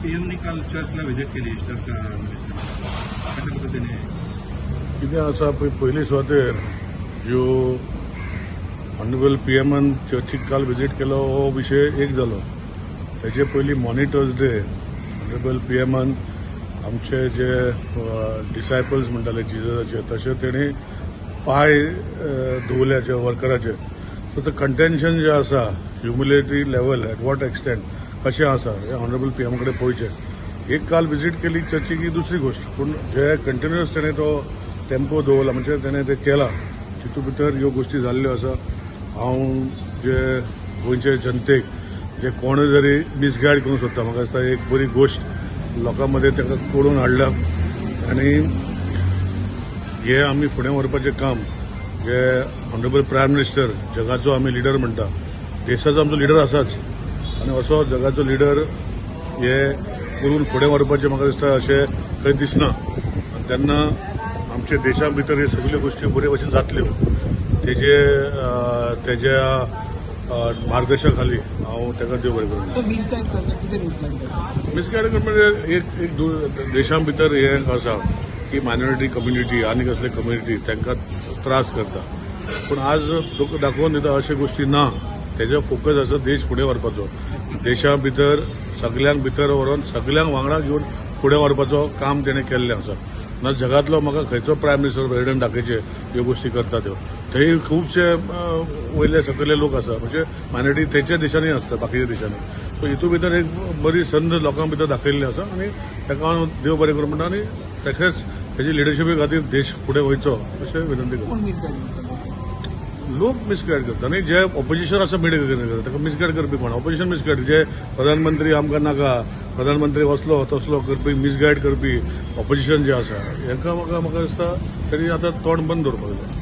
पीएमनी काल चर्चला व्हिजिट केली इस्टरच्या निमित्ताने. कशा पद्धतीने? कितें आसा पळय, पयली सुवातेर ज्यो ऑनरेबल पीएमान चर्चीक काल विजीट केलो हो विशय एक जालो. तेजे पयलीं मॉनिटर्स डे ऑनरेबल पीएमान आमचे जे डिसायपल्स म्हणटाले जिजसाचे, तशें तेणी पांय धुवले जे वर्कराचे. सो ते कंटेन्शन जें आसा, humility level at what extent कशें आसा हें ऑनरेबल पीएमा कडेन पळोवचें. एक काल विजीट केली चर्चीक ही दुसरी गोश्ट, पूण जे कंटिन्युअस तेणें तो टेम्पो दवरला, म्हणजे तेणें तें केलां, तितूंत भितर ह्यो गोश्टी जाल्ल्यो आसा. हांव जे गोंयचे जनतेक जे कोण जरी मिसगायड करूंक सोदता, म्हाका दिसता एक बरी गोश्ट लोकां मदें ताका कळोवन हाडल्या आनी हे आमी फुडें व्हरपाचें काम जे ऑनरेबल प्रायम मिनिस्टर, जगाचो आमी लिडर म्हणटा, देशाचो आमचो लिडर आसाच आनी असो जगाचो लिडर हे करून फुडें व्हरपाचें म्हाका दिसता अशें खंय दिसना. आनी तेन्ना आमच्या देशा भितर ह्यो सगल्यो गोश्टी बरे भशेन जातल्यो तेज्या मार्गदर्शना खाली हांव ताका देव बरें करूं. तो मिसगायड करता, कितें मिसगायड करता? मिसगायड म्हणजे एक एक देशा भितर हें आसा की मायनॉरिटी कम्युनिटी आनी कसले कम्युनिटी तांकां त्रास करता, पूण आज दाखोवन दिता अश्यो गोश्टी ना. तेजो फोकस आसा देश फुडें व्हरपाचो, देशा भितर सगल्यांक भितर व्हरोन सगल्यांक वांगडा घेवन फुडें व्हरपाचो काम तेणें केल्लें आसा. ना जगांतलो म्हाका खंयचो प्रायम मिनिस्टर प्रेसिडेंट दाखयचे ह्यो गोश्टी करता त्यो. थंय खुबशे वयले सकयले लोक आसा, म्हणजे मायनॉरिटी तेच्या देशांनी आसता, बाकीच्या देशांनी. सो हितून भितर एक बरी संद लोकां भितर दाखयल्ली आसा आनी ताका हांव देव बरें करूं म्हणटा आनी तशेंच तेजी लिडरशिपी खातीर देश फुडें वयचो अशें विनंती करता. कोण मिसगायड करता? लोक मिसगायड करता न्ही, जे ऑपोजिशन आसा मिडिया करता ताका मिसगायड करपी कोण? ऑपोजिशन मिसगायड, जे प्रधानमंत्री आमकां नाका, प्रधानमंत्री वसलो तसलो करपी, मिसगायड करपी ऑपोजिशन जे आसा, हांकां म्हाका दिसता तरी आतां तोंड बंद दवरपाक जाय.